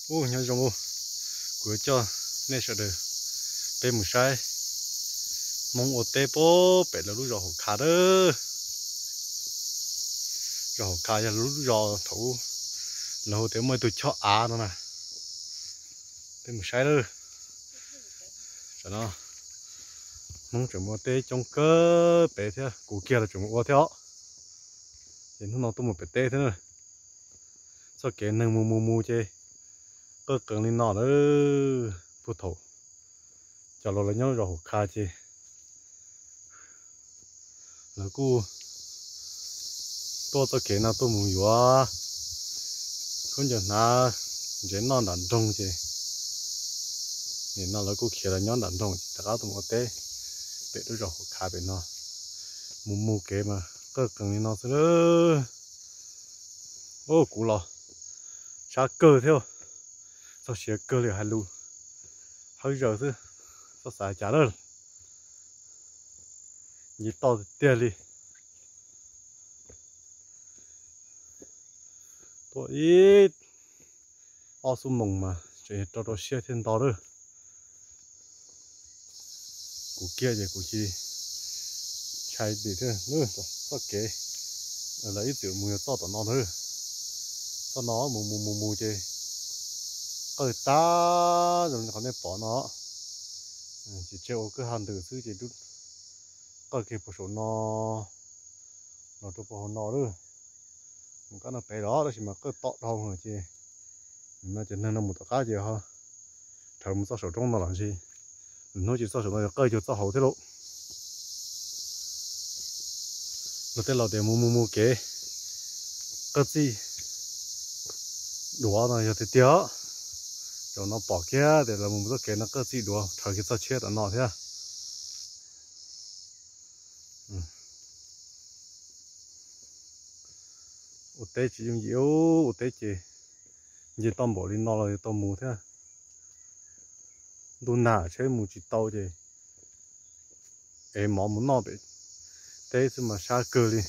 Ub, nyob zoo, kuv yuav coj nej sawv daws peb mus saib Hmoob ua teb puag pem lawv lub zos Haum Kha lawm. Zos Haum Kha yog lub zos thaum ub lawv hu tias muaj ib tug choj av no na. Peb mus saib lawm. Tam no Hmoob tseem mus ua teb coob kawg pem thiab, kuv kiag los tseem mus ua thiab os. Ces hnub no tuaj mus pem teb thiab na. Txoj kev neeg mus mus mus ces qawj qees li no lawm. Puag thaum cov laus lawv nyob zos Haum Kha ces lawv kuj tuaj txoj kev no tuaj mus yuav khaub ncaws hnav ntsev noj nram nroog ces nim no lawv kuj khiav los nyob nram nroog ces rov qab tuaj mus ua teb pem lub zos Haum Kha pem no. Mus mus kev mas qawj qees li no xwb lawm. Ub, kuv los sab kawg thiab, txog siav kawg li hais lus hawb zaws xwb, txhob xav cas lawm. Nce toj tiag tiag li. Tuaj ib ob xuab moos mas tseem rau rau siab thiab nto lawm. Kuv kiag ces kuv tsis ntshai dim thiab. Txoj kev lawv ib txwm mus yog txoj tom no na. Txoj no mus mus mus mus ces qawj tag zoo li qhov nej pom no. Ces tseg ua kwj ha ntws xwb ces qawj kiag puag saum no los rau puag hauv no lawm. Mus qab no pem los tab sis mas qawj tom dhau ces nim no ces neeg no mus tom qab ces ho rhawv mus txoj saum roob no los ntshe hnub tsis txoj saum no yog qawj cuag txoj hauv thiab lauj. Luag tej laus tias mus mus mus kev qawj txij duav no yog tiag tiag. Zaum no pom kiag tias lawv mus txoj kev no qawj txij duav rhawv kiag txoj tshiab tom no thiab. Ua teb tsis yooj yim, ua teb ces nce toj npaum li no los yuav tau mus thiab. Ntuj nag tsheb mus tsis tau ces ev mov mus noj pem teb xwb mas sab kawg li.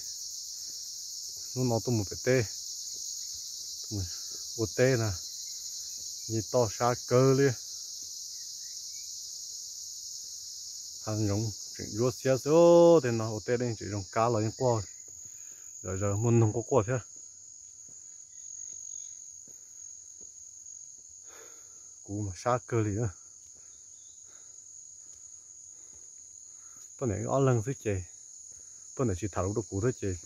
Hnub no tuaj mus pem teb ua teb na, nce toj sab kawg li. Hav zoov tseem ntsuab xiab xwb, tej no ua teb yeej tseem zoo kab los yeej quaj, zom zaws muaj noog quaj quaj thiab. Kuv mas sab kawg li. Poj niam wb ob leeg xwb ces poj niam tsis tham lus rau kuv thiab ces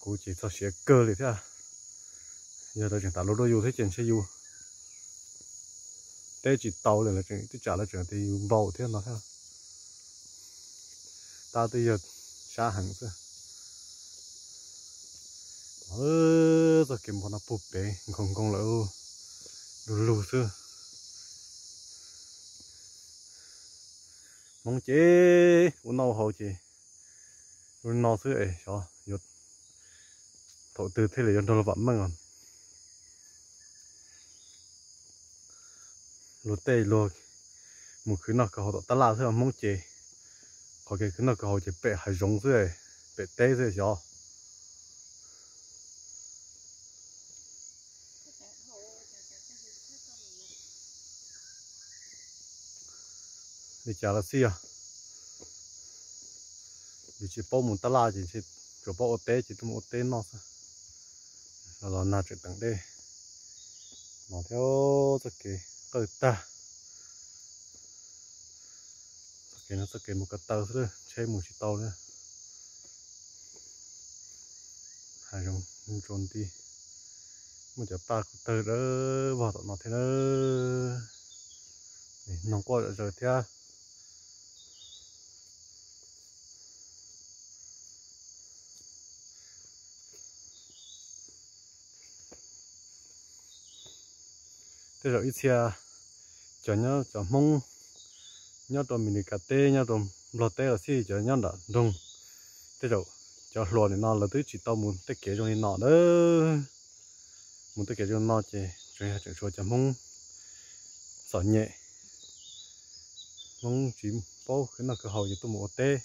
kuv ces txog siav kawg li thiab. Yog lawv tseem tham lus rau yus thiab ces ntshe yus teb tsis tau li, lawv tseem twb tsam lawv tseem tias yus npau thiab no thiab. Tab twb yog sab heev xwb. Txoj kev npog no puag pem nkoos nkoos lawm, lug lug xwb. Hmoob ces ua noj ua haus ces ua li no xwb es xyov yuav thaum twg thiaj li yuav nrog luag vam meej os. Luag tej luag mus khwv noj khwv haus tom tab laj xwb, Hmoob ces qhov kev khwv noj khwv haus ces pem hav zoov xwb, pem teb xwb xyov. Li cas los xij os, yus tsis paub mus tab laj ces tsuas paub ua teb ces tuaj mus ua teb noj xwb. Los los nag tseem teem dej no thiab, txoj kev qawj tag. Txoj kev no txoj kev mus ko taw xwb, tsheb mus tsis tau li. Hav zoov ntsuas nti, muaj cov paj kuj tawg dawb vog tom no thiab na. Noog quaj zom zaws thiab. Tej zaum ib txhia cov nyob, cov Hmoob nyob rau Mes Lis Kas teb, nyob rau Nplog teb los xij, cov nyob nram nroog, tej zaum cov hluas nim no lawv twb tsis tau mus tej kev zoo li no lawm. Mus tej kev zoo no ces tseem yog tseem tshuav cov Hmoob txom nyem, Hmoob tsis paub khwv noj khwv haus ces tuaj mus ua teb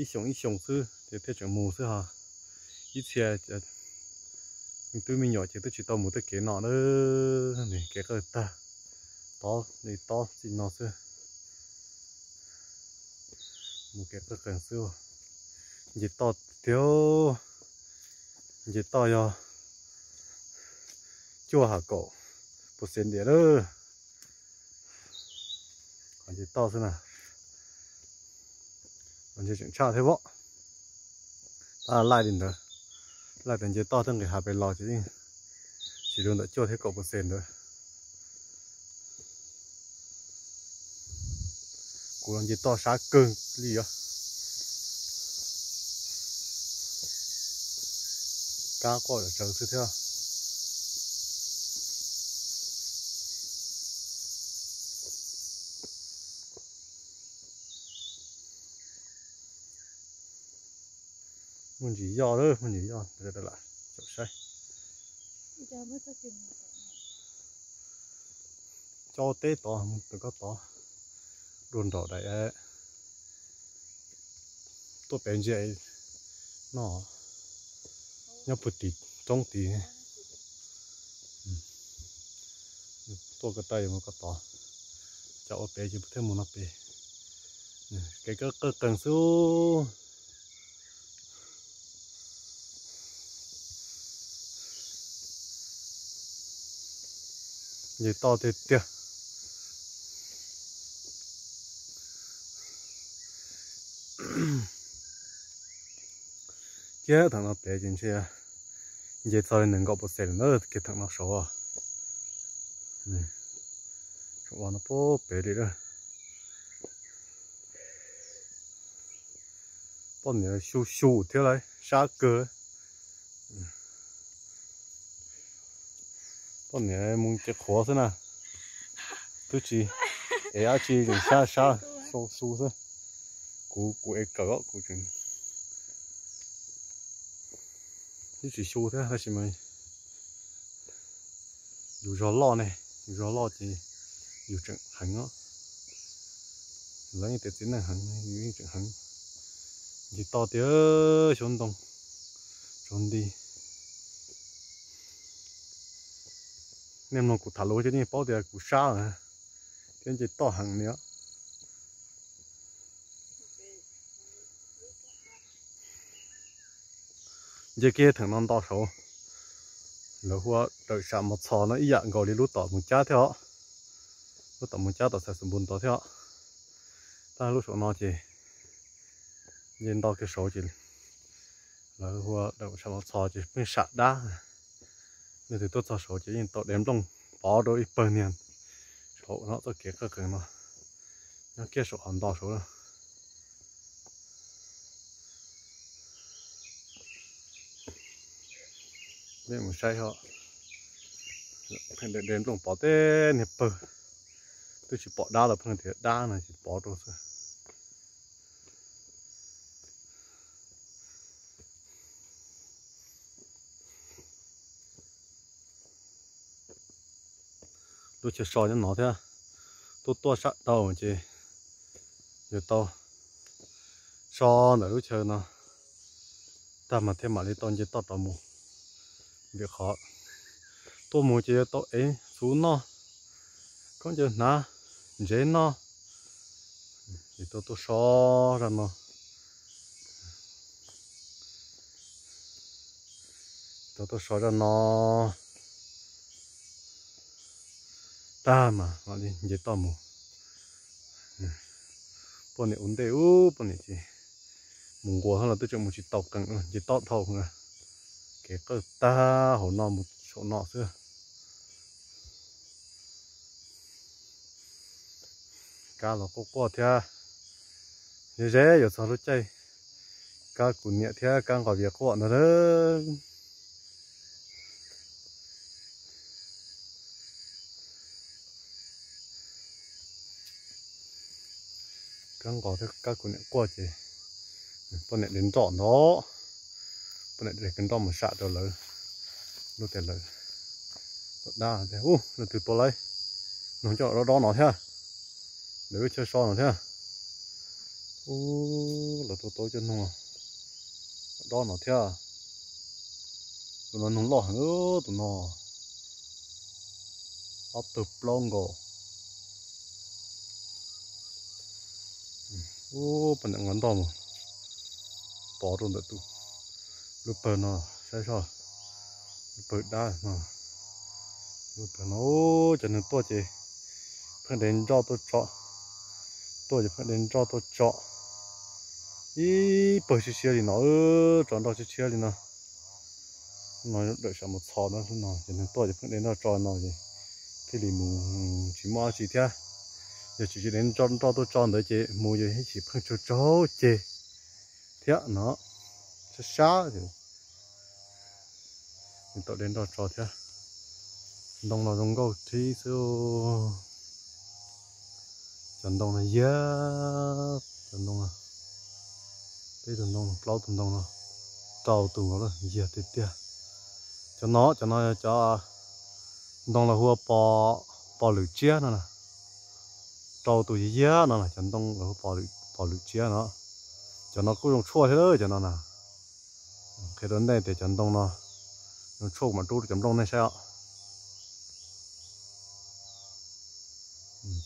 ib xyoos ib xyoos xwb ces thiaj tseem mus xwb ho. Ib txhia cov Me tub me nyuam ces twb tsis tau mus tej kev no na, nws kev qawj tag, tob li tob txij no xwb, mus kev qawj qees xwb. Nce toj tiag, nce toj yog cuaj ha kaum pus xes ntiam lawm. Qhov nce toj xwb na, qhov nce tseem tshaj thiab os. Tab laij li ntawd, laij tias nce toj tej nqis hav pem los ces yeej tsis luag ntawm cuaj thiab kaum pus xes ntawd. Kuv los nce toj sab kawg li os. Kab quaj zom zaws xwb thiab. Muaj ntsis yoj lawm, muaj ntsis yoj, caum saib. Cov ua teb tod mus rau koj tod, dua nraum daim tuaj pem ntsia no, nyob puag tim roob tid. Tuaj ko taw yuav mus ko tod, cov ua pem ces thiaj mus no pem. Kev qawj qees xwb. Nce toj tiag tiag. Kiag theem no pem ces ntshe nce txog li nees nkaum pus xes lawm na, kiag theem no saud. Tseem ua no puag pem li lawm. Poj niam xyu xyu thiab lauj, sab kawg. Poj niam mus cev qhuav xwb na, twb tsis ev dab tsi, tseem sab sab xyu xwb. Kuv, kuv ev kawm os, kuv tseem, twb tsis xyu thiab tab sis mas yus zog loj ne, yus zog loj ces yus tseem heev os. Lawv yeej tias txiv neej heev, yus yeej tseem heev. Nce toj tiag, xyoob ntoo tsaus nti. Nej mloog kuv tham lus ces nej paub tias kuv sab lawm thiab nce toj heev li os. Nce kiag theem no nto saud, lawv hu ua dawm sam mos txhos no ib yam nkaus li lub tom Moos Cab thiab os. Lub tom Moos Cab tom Xais Xus Npus ntawd thiab os. Tab lub saum no ces nce nto kiag saud ces lawv hu ua dawm sam mos txhos ces pheej sam dab. Leej twg tuaj txog saud ces yeej tau dev nplooj pov rau ib pawg niag saud no txoj kev qawj qees no. Nyob kiag saum qhov nto saud. Nej mus saib os, pheej dev nplooj pov tej niag pawg, twb tsis pom dab los pheej tias dab no ces pov rau xwb. Lub chaw so nyob no thiab, tuaj tuaj sab dhau ces yuav tau so ntawm lub chaw no tag mas thiaj mam li tau nce toj rov mus. Vim qhov tuaj mus ces yuav tau ev txhuv noj, khaub ncaws hnav, ntsev noj. Es tau tuaj so zaj no, tau tuaj so zaj no tag mas mam li nce toj mus. Poj niam ua ntej ub, poj niam ces mus nquas los twb tseem mus tsis tau qees, nce toj dhau. Kev qawj tag hauv no mus saum no xwb. Kab los quaj quaj thiab. Ze ze yuav txog lub caij kab kuv niam thiab kab nqos vias quaj ntag. Kab nqos thiab kab kuv niam quaj ces poj niam de nroj ntag, poj niam de nroj mus sam rau lawv, lub tias lawv dab tias ub leej twg tua lawv, noog coj dob dob no thiab, lawv lub chaw so no thiab. Ub, lawv tua tau coj noog dob no thiab. Tus no noog loj heev, tus no ob tug plaub nkaus. Ub, poj niam nqa ntog mus pov rau ntawm tus lub pawg no, saib soj, lub pawg dab no, lub pawg no. Cov neeg tuaj ces pheej de nroj tuaj tso, tuaj ces pheej de nroj tuaj tso ib pawg tshiab tshiab li no, tso nroj tshiab tshiab li no. No dawm sam mus txhos no, no ces neeg tuaj ces pheej de nroj tso no ces thiaj li mus tsis muaj dab tsi thiab. Yog tsis de nroj tuaj tso ntawd ces mus ces tsis pheej tsaug tsaug ceg thiab no, sab sab ces tau de nroj tso thiab. Ntoo no zoo nkauj thib xwb. Cov ntoo no yag, cov ntoo no, peb tug ntoo, plaub tug ntoo no, rau tus nkaus lawm, yag tiag tiag. Cov no, cov no cov ntoo lawv hu ua pos lwm tsiab no na, rau tus yag yag no na, cov ntoo lawv hu ua pos lwm tsiab no. Cov no kuj zoo tshuaj thiab cov no na. Qhia rau nej tias cov ntoo no zoo tshuaj, kuv mam rub rau cov nplooj nej saib os.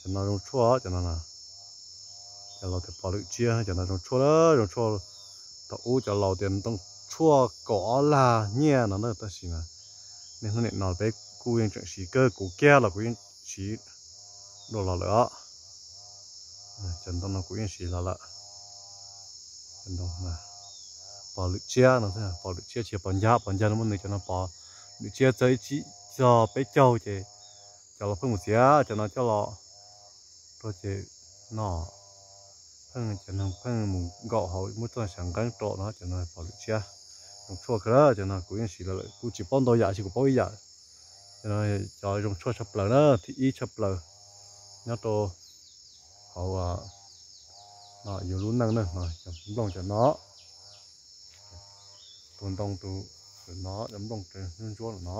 Cov no zoo tshuaj cov no na. Cov laus tias pos lwm tsiab, cov no zoo tshuaj, zoo tshuaj. Thaum ub cov laus tias ntoo tshuaj kaum ob lag nyiaj no na, tab sis mas niaj hnub nim no peb kuj yeej tseem siv kawg, kuv kiag los kuv yeej siv dua los lawm os. Cov ntoo no kuv yeej siv los lawm. Pos lwm tsiab no, pos lwm tsiab tsis yog pos ncag, pos ncag no muaj nws, cov no pos lwm tsiab txog ib tsib, txog peb caug ces cov laus pheej mus txiav cov no coj los rau ces no, pheej cov neeg pheej mus nkaum hauv muab txoj sav nqeeb rau no, cov no pos lwm tsiab. Zoo tshuaj kawg, cov no kuv yeej siv los lawm, kuv tsis paub ntau yam, tab sis kuv paub ib yam. Cov zoo tshuaj tshaj plaws na, thib ib tshaj plaws nyob rau hauv no yus lub neej na, cov nplooj cov no, tus ntoo tus no, cov nplooj ntsuab no,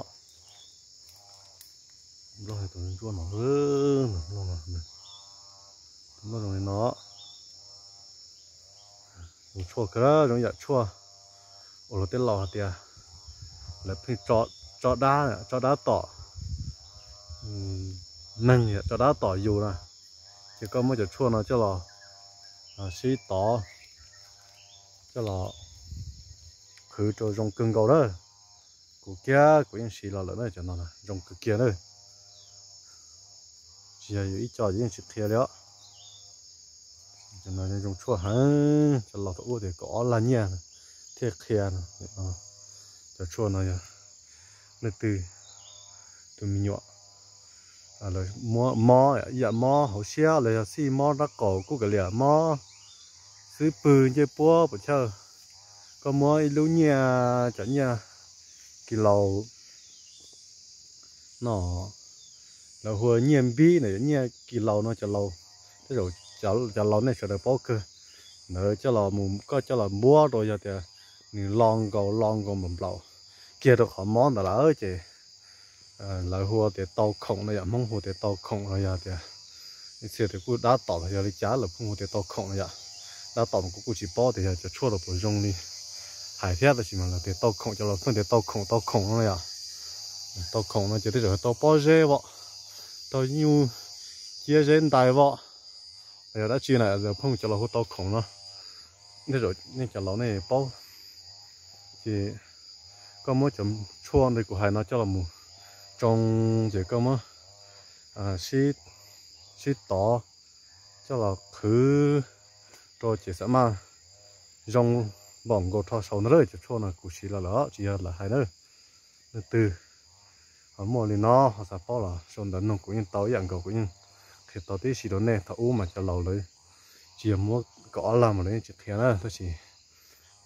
nplooj tus ntsuab no, nplooj zoo li no, zoo tshuaj kawg, zoo yam tshuaj uas luag tej laus hais tias lawv pheej tso dab, tso dab tom neeg, tso dab tom yus na. Ces koj muab cov tshuaj no coj los sib tov, coj los qhwv rau zoo kawg nkaus na. Kuv kiag kuv yeej siv los lawm na, cov no zoo kawg kiag na. Tsis yog yus ib co ces yeej tsis qhia li os. Cov no zoo tshuaj heev, cov laus thaum ub tias kaum ob lag nyiaj thiaj qhia no. Cov tshuaj no yog leej twg tus me nyuam muab mob, ib yam mob hauv siab los yog xij mob rab qaum kuj kav liam, mob xub pwg ncej puab puas chawj, koj muab ib lub nyiaj, cov nyiaj kis laus no, lawv hu ua nyiaj npib na, nyiaj kis laus no, cov laus, tej zaum cov laus nej sawv daws paub kawg. Ntawd coj los mus, koj coj los npuab rau, yog tias nws lo nkaus lo nkaus nplaum nplaum kiag rau qhov mob ntawd lawm ces lawv hu ua tias tau khoom no yom, Hmoob hu tias tau khoom los yog tias ib txhia tias kuj dab tom los yog li cas lawv pheej hu tias tau khoom no yom. Dab tom mas kuv kuj tsis paub tias yog cov tshuaj los puas zoo li hais thiab, tab sis mas lawv tias tau khoom, cov laus pheej tias tau khoom tau khoom no yom. Tau khoom no ces tej zaum tau pob zeb vom, tau nyuj ciab zeb ntais vom, los yog dab tsi na lawv pheej cov laus hu tau khoom no. Tej zaum nej cov laus nej paub. Ces koj muab cov tshuaj ntawd kuv hais no coj los mus tsoo, ces koj muab sib tov coj los qhwv rau ces xam maj zoo npaum nkaus rho saud ntag lauj. Cov tshuaj no kuv siv los lawm tsis yog lawv hais na. Leej twg ho muaj li no ho xav paub los sau ntawv nug kuv yeej tau ib yam nkaus, kuv yeej qhia tau tib si rau nej. Thaum ub mas cov laus lawv tsis yog muab kaum ob lag mas lawv yeej tsis qhia na, tab sis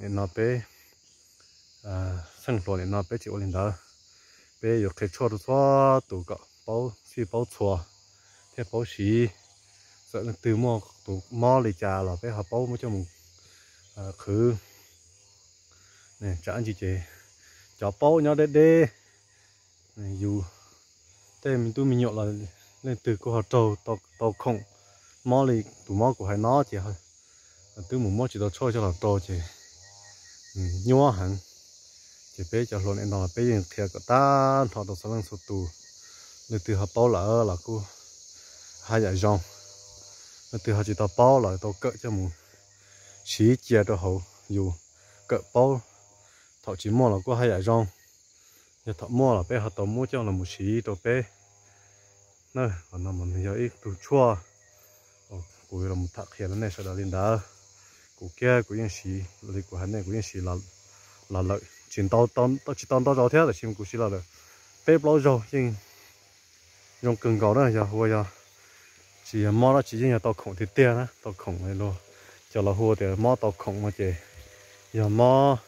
nim no peb xeej hluas nim no peb tsis ua li ntawd. Peb yuav qhia tshuaj rau txhua tus kom paub txhij paub txhua thiab paub siv. Txawm leej twg muaj tus mob li cas los peb ho paub muab coj mus qhwv. Tsam ntsis ces cov paub nyob deb deb, yus tej me tub me nyuam los leej twg kuj ho raug tau khoom mob li tus mob kuv hais no ces twb mus muab tsis tau tshuaj coj los rau ces nyuaj heev. Ces peb cov hluas nim no peb yeej qhia kom tag nrho rau txhua leej txhua tus. Leej twg ho paub lawm los kuj haj yam zoo, leej twg ho tsis tau paub los tau kawm coj mus siv cia rau hauv yus kawm paub. Thaum tsis muaj los kuj haj yam zoo, yog thaum muaj los peb ho tau muab coj los mus siv rau peb na. Qhov no mas nws yog ib tug tshuaj, kuv yuav los tham qhia rau nej sawv daws li ntawd. Kuv kiag kuv yeej siv li kuv hais nej, kuv yeej siv los lawm tsis ntau, tsis tau ntau zaus thiab, tab sis kuv siv los lawm peb plaub zaug yeej zoo kawg nkaus na. Yog hu ua yog tsis yog mob dab tsi yeej yog tau khoom tiag tiag na, tau khoom luag cov los hu tias mob tau khoom no ces yog mob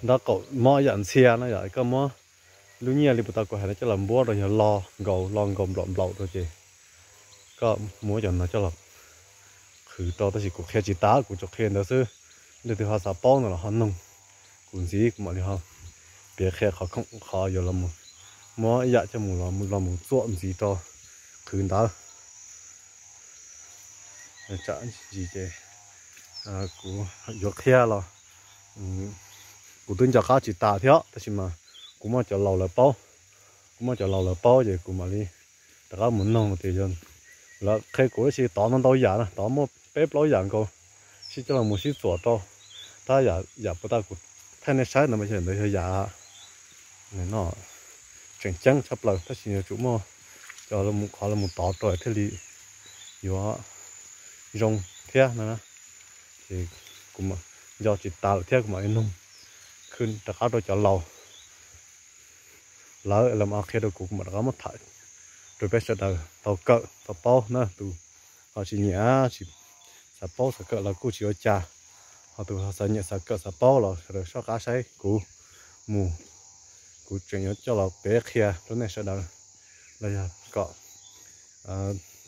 nrab qaum, mob yam ntxhia no yom, koj muab lub nyiaj li puas tau kuv hais no coj los npuab rau yog lo nkaus, lo nkaus nplaum nplaum rau ces koj muab cov no coj los qhwv rau, tab sis kuv qhia tsis tas, kuv tsuas qhia ntawd xwb. Leej twg ho xav paub ntawd los ho noog kuv ntxiv, kuv mam li ho piav qhia qhov khoom qhov yuav los muab ib yam coj mus los mus txuam ntxiv rau qhwv ntawd. Tsam ntsis ces kuv yuav qhia los kuv twb nco qab tsis tas thiab, tab sis mas kuv muaj cov laus lawv paub, kuv muaj cov laus lawv paub ces kuv mam li rov qab mus noog tias yog lawv qhia kuv tab sis tod no ntau yam na, tod muaj peb plaub yam nkaus, sib coj los mus sib txuam rau. Tab yam puas tau kuv thaij nej saib no mas yog ntawd yog yam no tseem ceeb tshaj plaws, tab sis yuav tsum muaj cov qhov los mus tod rau thiaj li yuav zoo thiab no. Ces kuv nco tsis tas lawm thiab kuv mam li noog khwv rov qab rau cov laus lawv, lawv mam qhia rau kuv, kuv mam rov qab muab tham rau peb sawv daws tau kawm tau paub na. Tus ho tsis nyiam, tsis xav paub xav kawm los kuj tsis ua cas, ho tus xav nyiam xav kawm xav paub los sawv daws soj qab saib kuv mus, kuv tseem yuav coj los piav qhia rau nej sawv daws los yog kom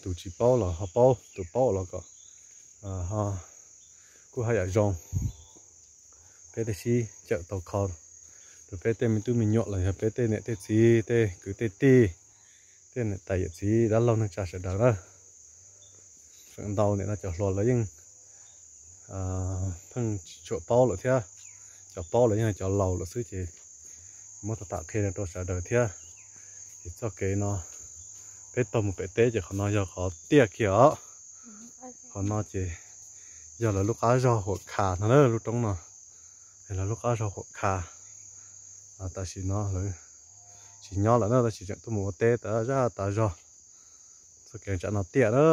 tus tsis paub los ho paub, tus paub los kom ho kuj haj yam zoo. Peb thiaj sib cawm tau kho rau peb tej me tub me nyuam los yog peb tej niam tej txiv tej kwv tej tij, tej niam tais yawm txiv dab laug neej tsa sawv daws na. Feem ntau nim no cov hluas lawv yeej pheej tsis tshua paub lawm thiab, cov paub lawm yeej cov laus lawm xwb ces muab tham tham qhia rau sawv daws thiab. Ces txoj kev no peb taug mus pem teb ces qhov no yog qhov tiaj kiag os. Qhov no ces yog lawv lub qab zog Huam Kha no na, lub roob no, lawv lub qab zog Huam Kha. Tam sim no lawv tsis nyob lawm na, tab sis tseem tuaj mus ua teb tas zaj tas zog. Txoj kev tsam no tiaj na,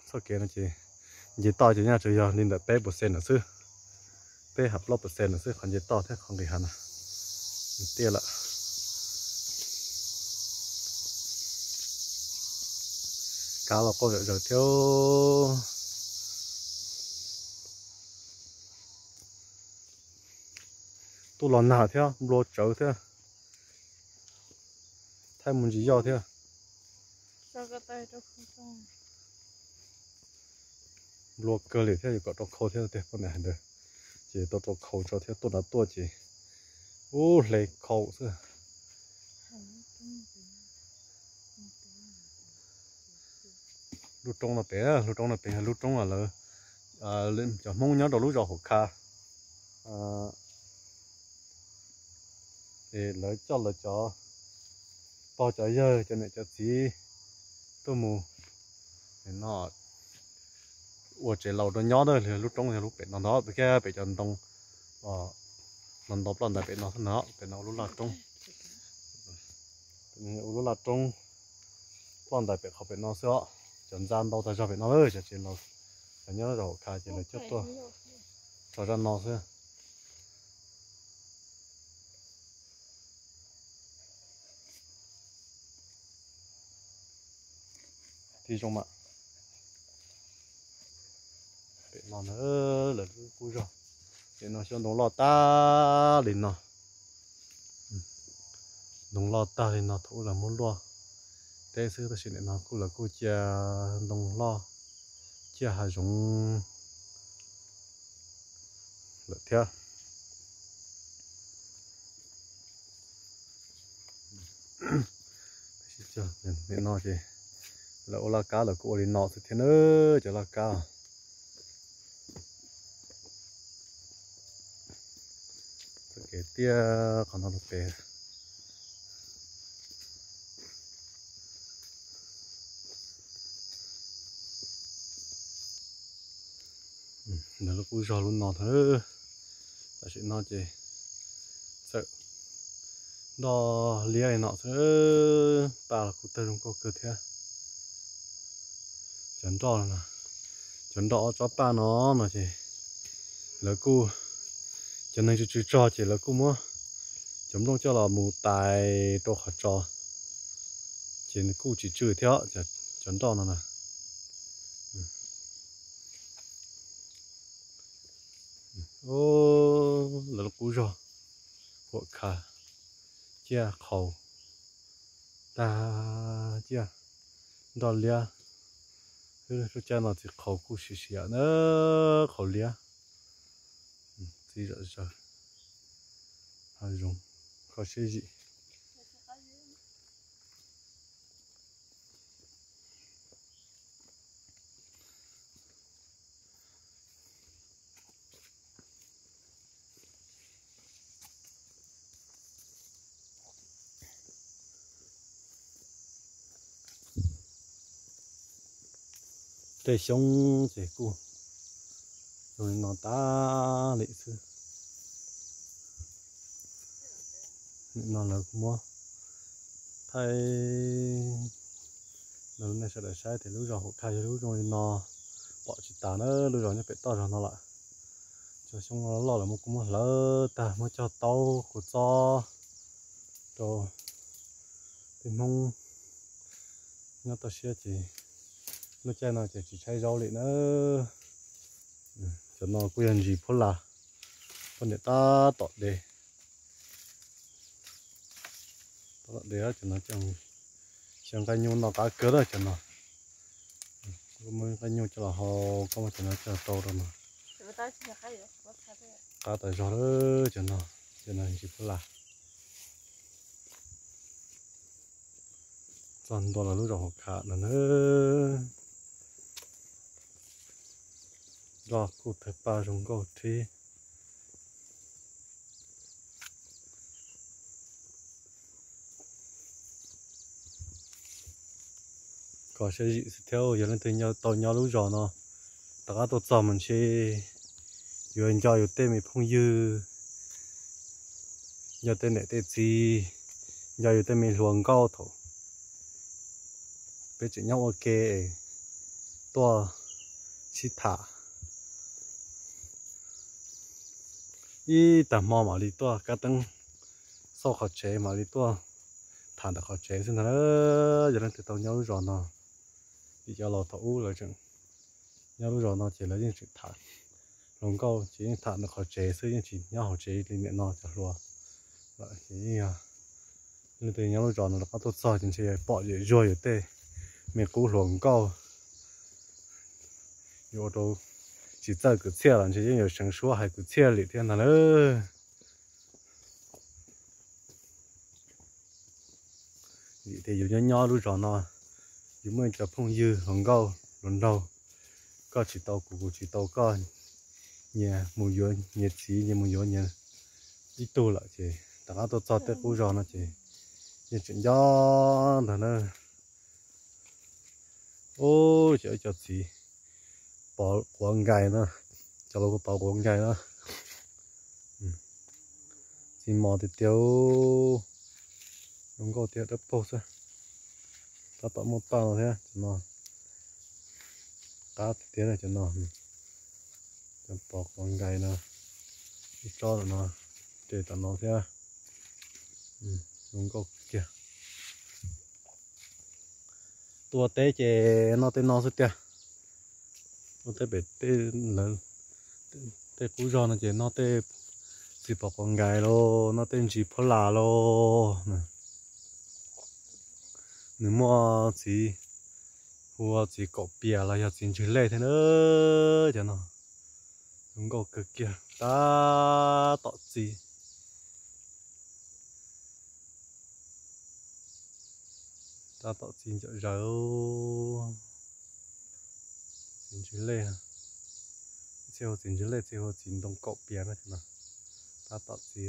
txoj kev no ces nce toj ces nyaj tsuas yog li ntawm peb puas xees ntawm xwb, peb ha plaub puas xees ntawm xwb, qhov nce toj thiab qhov nqis hav na, tiaj lawm. Kab los quaj zom zaws thiab. Tuaj los nag thiab, nplua tsawv thiab, thaij mus ntsis yoj thiab. Nplua kawg li thiab, yuav kom rau khau thiab tiag poj niam hais ntawd. Ces tau rau khau tso thiab, tuaj nrad tuaj ces ub hle khau xwb. Lub roob no pem, lub roob no pem yog lub roob lawv, cov Hmoob nyob rau lub zos Huam Kha, es lawv coj lawv cov pog cov yawg cov niam cov txiv tuaj mus no ua tsev laus rau nyob na. Lub roob yog lub pem no ntag, kiag pem cov ntoo, ntoo ploj ntais pem no xwb na, pem no ua lub laj roob, ua lub laj roob ploj ntais pem qhov pem no xwb os. Cov ntxa ntau tag zog pem no lawm, cov tsev laus, cov nyob zos Huam Kha ces lawv coj tuaj tso zaj no xwb. Tib zoo mas pem no na, lawv lub qub zog, pem no xyov ntoo loj tag li no. Ntoo loj tag li no thaum ub lawv muab luaj teb xwb, tab sis nim no kuj lawv kuj cia ntoo loj, cia hav zoov lawm thiab. Nim no ces lawv ua laj kab lawv kuj ua li no xwb thiab na, cov laj kab. Tiag qhov no rau pem. Ntawm lub qub zog lub no thaum tam sim no ces txawm nroj liab li no xwb, paj los kuj tawg zoo nkauj kawg thiab. Cov nroj no, cov nroj ob tsob paj no no ces lawv kuj, cov neeg tsw tsw tsog ces lawv kuj muab cov nplooj coj los mus tais rau qhov tso, ces nws kuj tsis tsw thiab cov nroj no na. Lawv lub qub zog huam kha ciaj qhaus tag ciaj, nroj liab. Lub caij no txiv qhaus kuj siav siav na, qhaus liab. Txiv zom zaws, hav zoov, kho siab zim. Tej xyoob ces kuj zoo li no tas li xwb. Nim no lawv kuj muab thaij rau nej sawv daws saib tias lub zos Huam Khaj yog lub zoo li no, pom tsis tas na, lub zos nyob pem toj zog no lawm. Cov xyoob loj loj lawm muab kuj muab hlawv tag, muab cog taub kuj txob rau tej Hmoob nyob toj siab ces lub caij no ces tsis tshaib zaub li na. Cov no kuj yog ntsis phuab las, poj niam tab tom de. Tab tom de cov no coj, xyaw nqaij nyuj noj qab kawg lawm cov no. Koj muab nqaij nyuj coj los hau, koj muab cov no coj tau rau no. Qab tas zog lawm cov no, cov no ntsis phuab las. Txog ntua lawv lub zos Huam Khaj no na. Nroj kuj tawg paj zoo nkauj thib. Kho siab zim xwb thiab, yog leej twg tau nyob lub zos no rov qab tuaj txog mas ntshe yuav nco yus tej me phooj ywg, nco tej niam tej txiv, nco yus tej me hluas nkauj thaum peb tseem nyob ua ke tuaj sib tham. Ib tag hmo mam li tuaj kab teeb xauj qhov tsev, mam li tuaj tham ntawm qhov tsev xwb ntag. Yog leej twg tau nyob lub zos no, vim cov laus thaum ub lawv tseem nyob lub zos no ces lawv yeej tseem tham, hluas nkauj ces yeej tham ntawm qhov tsev xwb, yeej tsis nyob hauv tsev li nim no cov hluas lawm. Ces yeej yog leej twg nyob lub zos no rov qab tuaj txog ces ntshe pom yam zuag yus tej me qub hluas nkauj, yuav ua rau tsis txawj kwv txhiaj los ntshe yeej yuav seev suab hais kwv txhiaj li thiab ntag lauj. Vim tias yus nyob nyob lub zos no, yus muaj cov phooj ywg hluas nkauj hluas nraug, koj tsis tau kuv, kuv tsis tau koj, nyias mus yuav nyias txiv, nyias mus yuav nyias ib tug lawm ces rov qab tuaj txog tej qub zos no ces yeej tseem nco ntag na. Ub, cov, cov txiv pov quav nkais no, cov laus kuj pov quav nkais no. Txiv mos tiag tiag, zoo nkauj tiag dawb paug xwb. Tab tom muaj paj no thiab cov no, qab tiag tiag cov no. Cov pov quav nkais no, ib tsob no, ces tom no thiab, zoo nkauj kiag. Tuaj teb ces noj tej no xwb tiag. Tuaj teb pem tej, lawv tej qub zog no ces noj tej txiv pov quav nkais los, noj tej ntsis phuab las los. Nws muaj txiv, hu ua txiv kaum pias los yog txiv ntswg lej thiab na. Cov no zoo nkauj kawg kiag, tab tom txi. Tab tom txi ncam zaws. Txiv ntswg lej, txhia hu txiv ntswg lej, txhia hu txiv ntoo kaum pias na. Tab tom txi.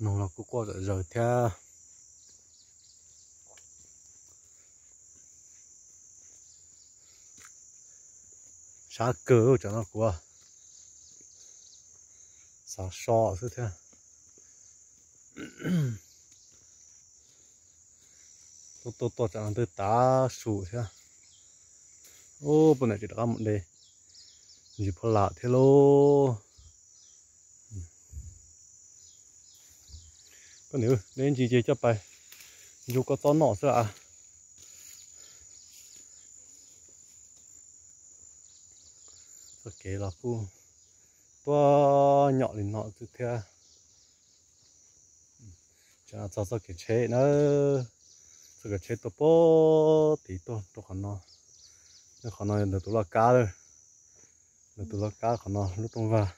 Noog los kuj quaj zom zaws thiab. Sab kawg, tsam no kuv xav so xwb thiab. Tuaj tuaj tuaj tsam no twb tav su thiab. Ub, puag nram tseem rov qab mus de ntsis phaj lam thiab lauj. Koj niam, de ntsis ces coj pais ntsub koj txob noj xwb as. Txoj kev los kuj tuaj nyom li no xwb thiab. Txog txoj kev tsheb na, txoj kev tsheb tuaj puag tid tuaj rau qhov no. Qhov no yog ntawm tus loj kab lawm, ntawm tus loj kab qhov no lub rooj vag.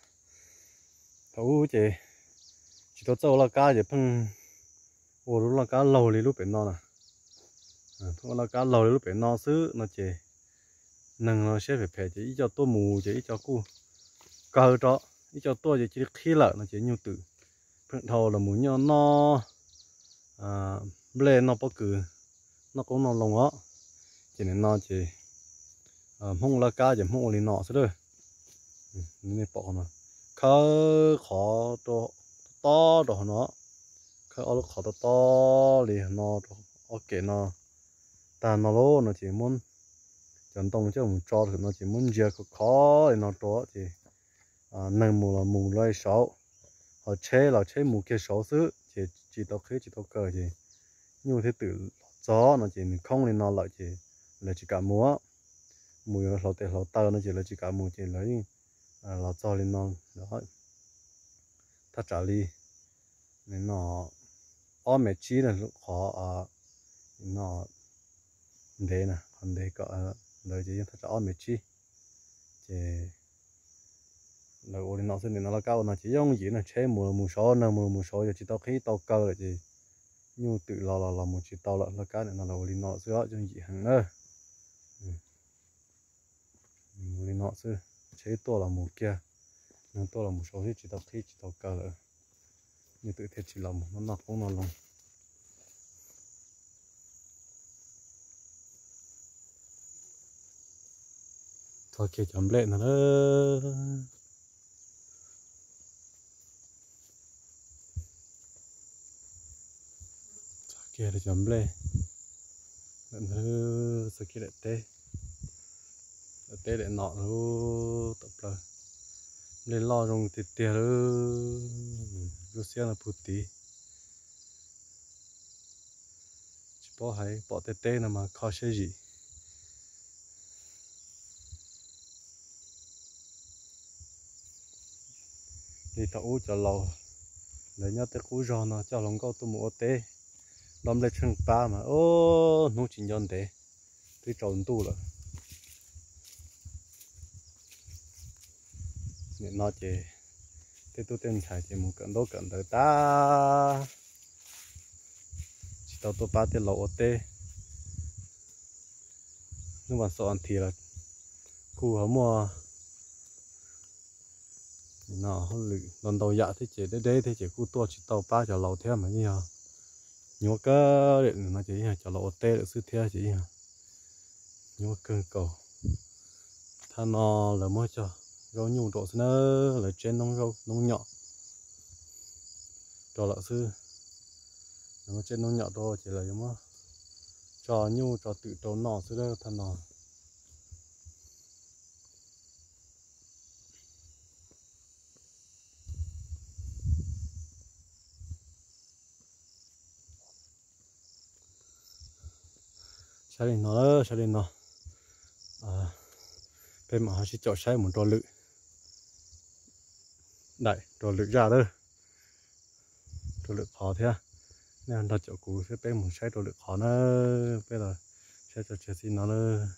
Thaum ub ces tsis tau txawj ua loj kab ces pheej ua lub loj kab laug li lub pem no na. Pheej ua loj kab laug li lub pem no xwb no ces neeg no siab phem phem ces ib co tuaj mus ces ib co kuj kaw rau, ib co tuaj ces cia li qhib lawm no ces nyuj twm pheej dhau los mus nyob noj nplej noj pob kws, noj qoob noj loo os. Ces nim no ces Hmoob ua laj kab ces Hmoob ua li no xwb. Nej pom no, khawb qhov tob tob rau hauv no, khawb ob lub qhov tob tob li no rau ob kem no tag no lauj no ces muab cov ntoo coj mus tso rau no ces muab ntsia khov khov li no rau ces neeg mus los mus lawm saud, ho tsheb los tsheb mus kiag saud xwb ces tsis tau qhib tsis tau kaw ces nyuj thiab twm los txog no ces nws khoob li no lawm ces lawv tsis kam mus. Mus yuav hlau tes hlau taw no ces lawv tsis kam mus ces lawv yeej los txog li no. Thaj tsam li no ob mev tsib na, qhov no ntev na, qhov ntev kom ntawd ces yeej thaj tsam ob mev tsib. Ces lawv ua li no xwb, nim no laj kab ua no ces yooj yim na, tsheb mus los mus saud, neeg mus los mus saud, yog tsis tau qhib tau kaw lawm ces nyuj twm los los los mus tsis tau lawm. Laj kab nim no lawv ua li no xwb os, yooj yim heev na. Mus li no xwb, tsheb tuaj los mus kiag, neeg tuaj los mus saud xwb, tsis tau qhib tsis tau kaw lawm, nyuj twm thiaj tsis los mus noj qoob noj loo. Txog kiag cov nplej no lawm. Txog kiag cov nplej, txog kiag daim teb, daim teb daim no lawm, tawm plaws nplej loj zoo tiag tiag lawm. Lub xiab no puag tid. Tsis paub hais pom tej teb no mas kho siab zim. Li thaum ub cov laus lawv nyob tej qub zog no coj hluas nkauj tuaj mus ua teb, dob nplej tsheej pab mas hnub tsis nco ntev twb tsaus ntuj lawm. Nim no ces tej tub tej ntxhais ces mus kawm ntaub kawm ntawv tag, tsis tau tuaj pab tej laus ua teb. Hnub vas xaum vas thiv los kuj ho muaj hauj lwm ntau ntau yam thiab ces deb deb thiab ces kuj tuaj tsis tau pab cov laus thiab mas yeej yog nyuaj kawg li no ces yeej yog cov laus ua teb lawm xwb thiab ces yeej yog nyuaj kawg nkaus. Thaj no lawv muab cog zaub nyuj rau xwb na, lawv tseb noob zaub noob nyom rau lawm xwb. Lawv muab tseb noob nyom rau ces lawv yuav muab tso nyuj tso twm rau noj xwb thaj no. Saib li no, saib li no, peb mam ho sib caum saib mus rau lwm daim, rau lwm zaj lawm, rau lwm qhov thiab. Nej nrog caum kuv thiab peb mus saib rau lwm qhov na. Peb los saib tso tseg xij no lawm.